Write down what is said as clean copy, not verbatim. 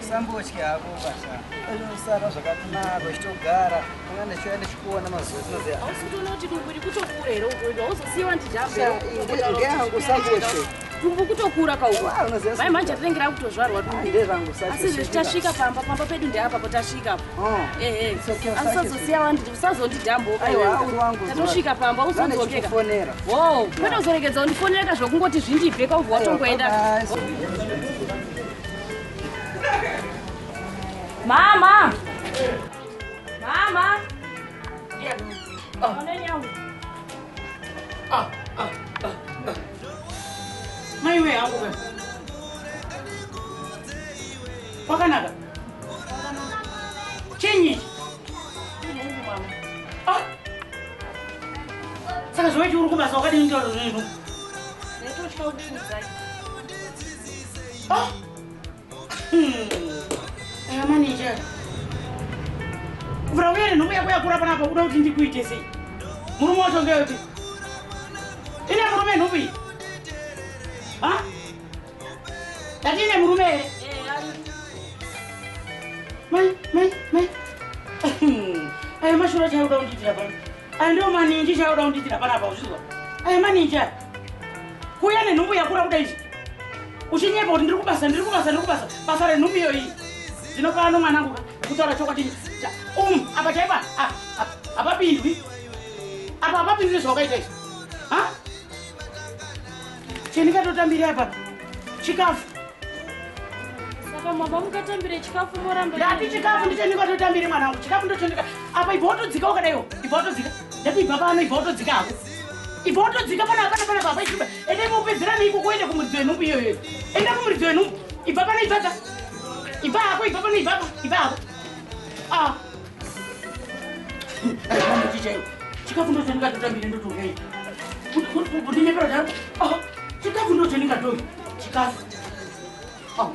Sambotya hako basha. Unosara zvakanaka uchitogara. Anga ndichiuya ndichikuona mazuva tinoziva. Hausi kutoona kuti dumbu iri kutokura here uko? Hauzosiyiwa ndijambe. Ngeyangu sambotye. Dumbu kutokura kauko. Ah, unoziva Mai manje rinenge rakutozvarwa dumbu. Nderangu sashe. Asi izvezvi tasvika pamba, pamba pedu ndeapa potasvika apa. Oh. Ehe. It's okay, Asi usatye. usazosiya wandi usazondidhamboka Aiwa, iwewe. uri wangu. Tatosvika pamba uzodzokeka. Ndikufonera. Wo, kwete uzoregedza undifonera zvokungoti zvindibve kaubva watongoenda. Bye bye. Mama! Mama! Ona nyangu. Maiwe hangu ka. Kwakanaka. Chinyi ichi? Ah. Saka zvawaiti uri kubasa wakadini kutaura zvinhu? Ndaitotya kukuudzai. Ah. Aya maninja. Kuvhura uye nenhumbu yako yakura panapa uda kuti ndikuite sei? Murume wacho ngeyoti. Ine murume nhumbu iyi? Ha? Ndati ine murume here? Eh, ari. Mai, mai, mai. Aya mashura chauda kundiitira pano. Aya ndiwo maninji chauda kundiitira panapa uzvizwa. Aya maninji aya. Kuuya nenhumbu yakura kudai izvi. Uchinyepa kuti ndiri kubasa, ndiri kubasa, ndiri kubasa. Basa renhumbu iyo iyi. Zvino pano mwanangu ka, kutaura chokwadi. Apa chaipa, apa, apa, hapapindwi. Apa hapapindwi zvawakaita izvi. Ha? Chendingatotambira apa. Chikafu. Saka mama mukatambire chikafu moramba. Ndati chikafu ndicho ndingatotambire mwanangu. Chikafu ndicho ndika. Apa ibva watodzika wakadaiwo. Ibva watodzika. Ndati ibva pano ibva watodzika hako. Ibva watodzika pana pana pana papa ichiba. Ende mupedzerana iko kuende kumuridzi wenhumbu iyoyo. Enda kumuridzi wenhumbu. Ibva pano ibva ka. Ibva hako ibva pano ibva pa. Ibva hako. Ah. Mama chichayo. Chikafu ndicho ndingatotambire ndotogai. Kundinyepera daro. Ah. Chikafu ndicho ndingatoi. Chikafu. Ah.